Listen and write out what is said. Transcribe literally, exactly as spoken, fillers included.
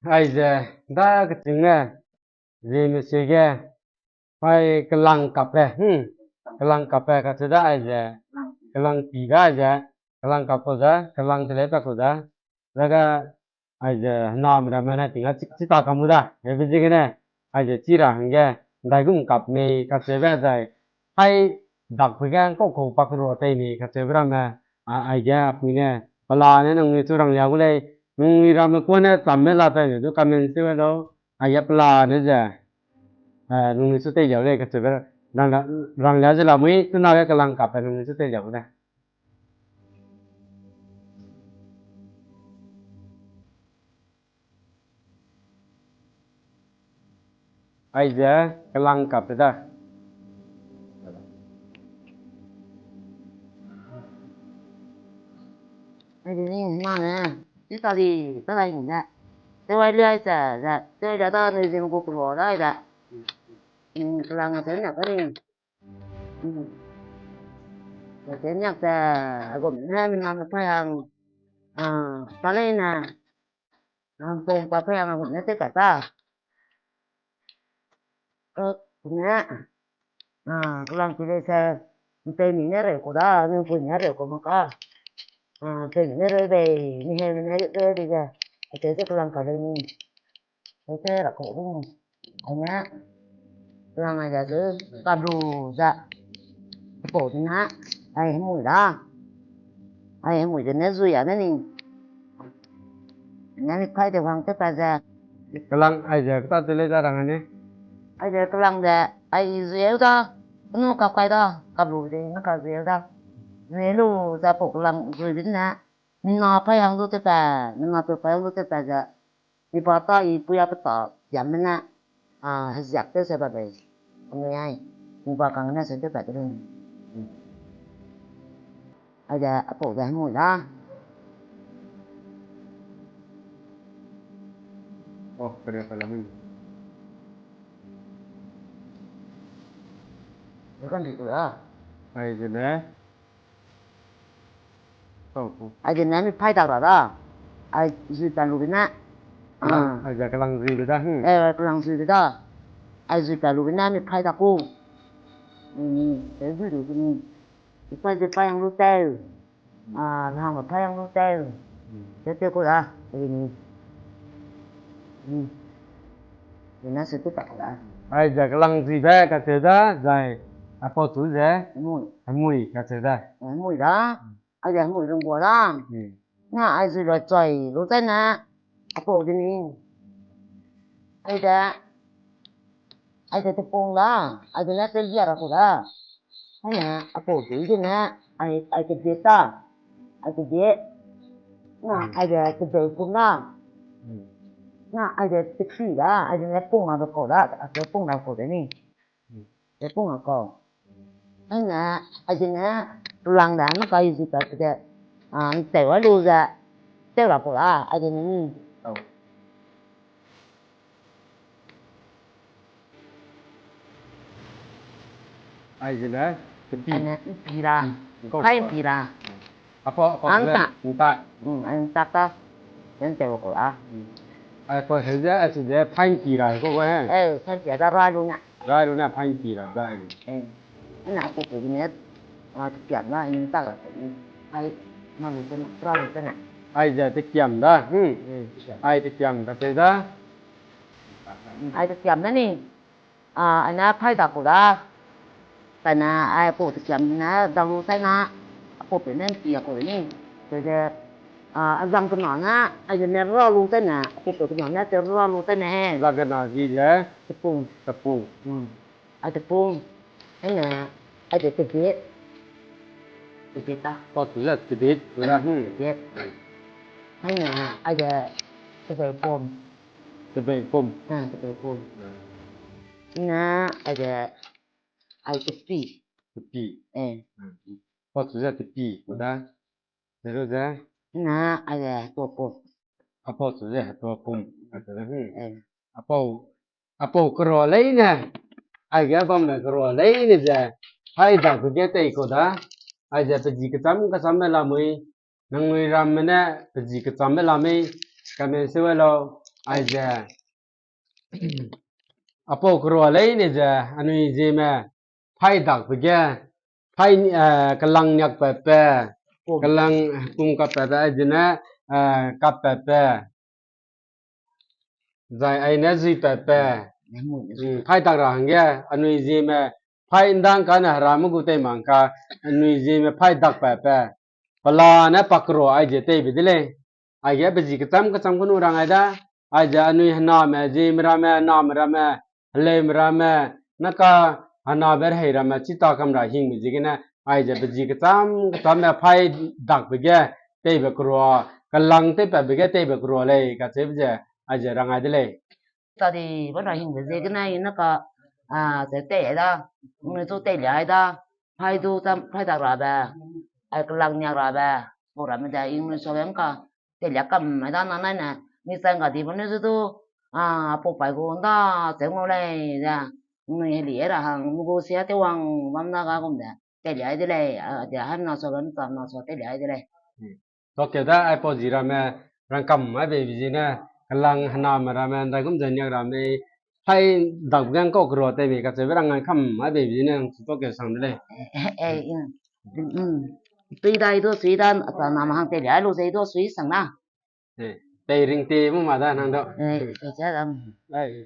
Aize, da keching ne, zieme sie ge, pai kelang kape, hmm, kelang kape kacheu da aize, kelang pi da aize, kelang kap kau da, kelang telei pa kau da, daga aize, hename ramme ne ting a chi, chi ta kam mu da, hebe ziegene, aize, chi ra hangge, ndaigum kap mei kacheube zai, hai dakbe ge kau kau pak rua tei mei kacheube ramme, a, aige, apui ne, pela ne nangnui chu ranglia gu lei, nangnui ramme kuane chamme la tei ne, du comment se we lau, aige pela ne ze, eh, nangnui chu tei liau lei kacheube, rang, ranglia ze la mui, chuna ge kelang kape nangnui chu tei liau gu lei. Aize kelang kape da. Aize ni ma ne, i ta di, ta dai ne. Te wai liai ze, ze, te wai liai da ne zing gu kuro da da. Mm, kelang a te na ka ni. Mm. Te niak ze, a gum ne, mi na me pa yang. Ah, ta lei na. Nang pung pa pe yang ne te ka ta. Ke ne, ah, kelang pi lei se, mpei mi ne reu ku da, nang pui ne reu ku ma ka. Ah, mpei mi ne reu bei, mi he mi ne reu di ga. Ate ze kelang ka lei ni. Ate ra ku du. Ai ne, kelang ai da zu, ka lu za. Pau di na, ai hemui da. Ai hemui de ne zui a ne ni. Ne mi kai de wang te pa ze. Kelang aize keta te lei da rang ne. Aize kelang de, ai zui eu da. Kenu ka kai da, ka lu de ne ka zui eu da. Zui lu za pau kelang zui bin ne. Mina pa yang lu te pa, mina pe pa yang lu te pa ze. Mi pa ta i puya pe ta, yam mena, a, heziak te se ba bei. Kami ai, mi pa kang na se te pa te. Ai de, a pau de hemui da. Oh, kare pa la mi. Kan di ku da. Ai de ne. Ai de ne mi phai dak ra da. Ai zui pa lu de ne. Ai de kelang zui de da. Hmm. Eh, kelang zui de da. Ai zui pa lu de ne mi phai dak ku. Hmm, te zui lu de ni. I phai de phai yang lu teu. Ah, hang phai yang lu teu. Hmm. Te te ku da. Ai ni. Hmm. Ni na se tu pa da. Ai de kelang zui be ka te da, zai. A pau tu ze. Mui. A mui ka te da. A mui da. Hmm. Ai de hemui rung gua da. Hmm. Na ai zui loi chai lu zai na. A pau de ni. Ai de. Ai de tepung da. Ai de na te lia ra ku da. Ai na a pau de de na. Ai, ai de de ta. Ai de de. Na ai de te de ku na. Hmm. Na ai de te ki da. Ai de na pung a de ku da. A de pung na ku de ni. Te pung a kau. Ai ne, ai ne, tulang da, ma kai zi pa te, a, nteu a lu ze, teu ra ku la, ai ne ni. Au. Ai ne, tepi. Ai ne, mpi ra. Kau kai pa. Mpi ra. Apa, apa ang le, tak. Ntak. Hmm, ang tak ta. Yang teu ko a. Hmm. Ai ko he ze, ai si ze, phain pi ra ko ko he. Eh, phain pi ra ra lu na. Ra lu na phain pi ra da. Eh. Na ko ko ne. A, te kiam na, ang tak. Ai, na lu te na, ra lu te na. Ai ze te kiam da. Hmm. Eh, te kiam. Ai te kiam da te da. Ai te kiam na ni. A, ai ne phai da ku da. Pai ne, ai pau te kiam ne, dau lu sai na. A pau pe ne mpi a ku ni. Te ze, a, a zang kena ne, ai ne ra lu sai ne. A pau pe kena ne, te ra lu sai ne. Zang kena zi ze? Tepung. Tepung. Hmm. Ai tepung. Ai ne, ai de tebit. Tebit ta. Pau tu ze tebit. Tebit. Ai ne, ai de tebei pum. Tebei pum. Ah, tebei pum. Hmm. Na, ai de, ai tepi. Tepi. Eh. Hmm. Pau chu ze tepi, ku da. Zero ze. Na, ai de, hetua pum. A pau chu ze hetua pum. A chu ze, hmm. Eh. A pau, a pau kerua leine. Ai ge bam ne kerua leine ze. Hai da ku ge tei ku da. Ai ze pe zi kecham kecham me lamui. Nangnui ramme ne pe zi kecham me lamui, comment se we lau, Aize, apau kerua leine ze, anui zieme, phai dakbe ge, phai, eh, kelang niakpatbe, kelang kum kapatbe, aizene, eh, kapatbe. Zai aine zuipatbe. Phai dak ra hangge, anui zieme, phai ndang kane herame gu tei mang ka, anui zieme phai dakpatbe. Pela ne pa kerua aize teibe de lei. Aige pe zi kecham kecham kenu rang ai da. Aize anui hename, zieme ramme, name ramme, heleume ramme, naka henabe rehei ramme, chita kam ra hingbe ziegene, aize pe zi kecham kechamme phai dakbe ge, teibe kerua, kelang teipatbe ge teibe kerua lei, kacheube ze, aize rang ai de lei. Tadi ba ra hingbe ziegene, i naka, a, ze tei ai da, nui chu teilia ai da, phai du cham, phai dak rabe, ai kelang niak rabe, pau ramme de, i nui suage ngka, teilia kam ai da na nai ne, mi chang ga di ba nui zu du, a, pau pai gu nda, cheu ngau lei ze, nui heli ra hang, mi gu sia tewang bam na ga gum de, teilia ai de lei, a, de hamna suage ncham na sua teilia ai de lei. Tokeu da aipau zi ramme rangkam ai beibe ziene, kelang hename ramme, ndaigum ze niak ramme, phai dakbe ge ngkau kerua tei mei kacheube rangkam ai beibe ziene, nang chu tokeu sang de lei. Tui dai du sui da, ata name hang teilia lu ze du sui sang na. Tei ring ti mu ma da nang du. Ai,